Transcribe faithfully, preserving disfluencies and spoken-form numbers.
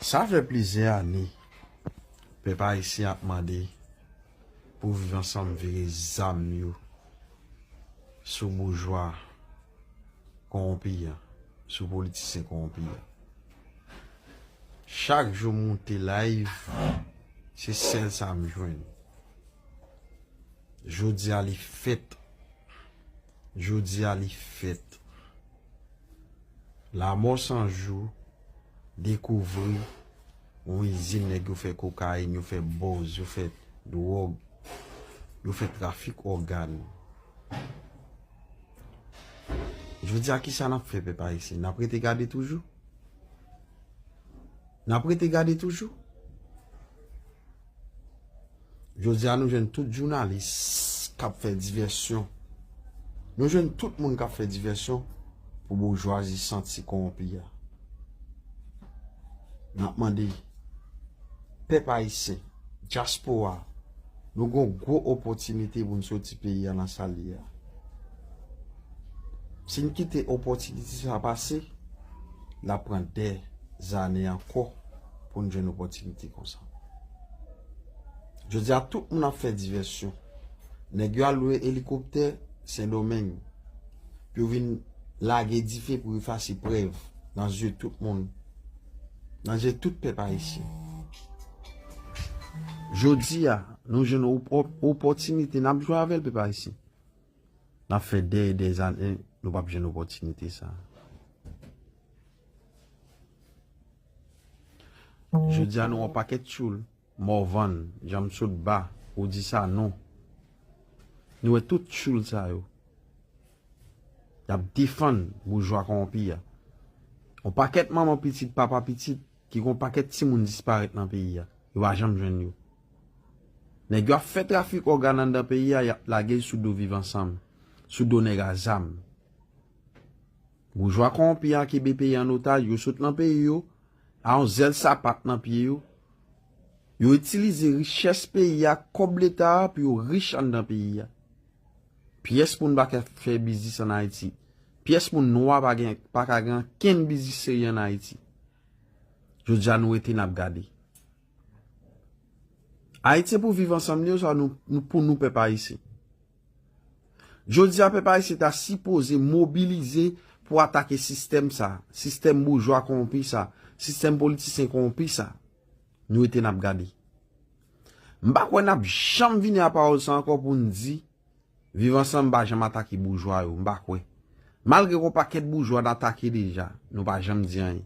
Sa fè plizyè ane pèp ayisyen ap mande pou Viv Ansanm vire zam yo sou boujwa kowonpi an, sou politisyen kowonpi an. Chak jou m moute live, se sèl sa m jwenn. Jodi a li fèt. Jodi a li fèt. Lamò San Jou dekouvri yon izin nèg yo fè kokayin, yo fè bòz, yo fè dwòg, yo fè trafik ògàn. Jodi a, kisa n ap fè, pèp ayisyen? N ap rete gade toujou? N ap rete gade toujou? Jodi a, nou jwenn tout jounalis k ap fè divèsyon. Nou jwenn tout moun k ap fè divèsyon pou boujwazi santi kowonpi a. N ap mande pèp ayisyen, dyaspora, nou gen yon gwo opòtinite pou n soti peyi a nan sa l ye a. Si n kite opòtinite sa pase, l ap pran dè zane ankò pou n jwenn opòtinite konsa. Jodi a, tout moun ap fè divèsyon. Nèg yo al lwe elikoptè Sendomeng pou yo vin lage dife pou efase prèv nan zye tout moun, nan zye tout pèp ayisyen. Jodi a, nou jwenn op-, op-, opòtinite, n ap jwe avè l, pèp ayisyen. N ap fè dè e dè zane, nou p ap jwenn opòtinite sa. Jodi a, nou yon pakèt tchoul, Morvan, Janm Sot Ba, Odi Sanon. Nou wè tout tchoul sa yo. Y ap defann boujwa kowonpi a. Yon pakèt manman pitit, papa pitit, ki gen yon pakèt timoun disparèt nan peyi a. Yo pa janm jwenn yo. Nèg yo ap fè trafik ògàn anndan peyi a, y ap lage l sou do Viv Ansanm, sou do nèg a zam. Boujwa kowonpi a kenbe peyi an otaj, yo sot nan peyi yo, a yon zèl sapat nan pye yo. Yo itilize richès peyi a, kòb leta a, pou yo rich anndan peyi a. Pyès moun pa ka fè biznis ann Ayiti. Pyès moun nwa pa gen, pa ka gen ankenn biznis serye ann Ayiti. Jodi a, nou rete, n ap gade. Ayiti pou Viv Ansanm li, sa nou, nou, pou nou, pèp ayisyen. Jodi a, pèp ayisyen ta sipoze mobilize pou atake sistèm sa, sistèm boujwa kowonpi sa, sistèm politisyen kowonpi sa. Nou rete, n ap gade. M pa kwè n ap janm vini a pawòl sa ankò pou n di, Viv Ansanm pa janm atake boujwa yo, m pa kwè. Malgre gen yon pakèt boujwa n atake deja, nou pa janm di anyen.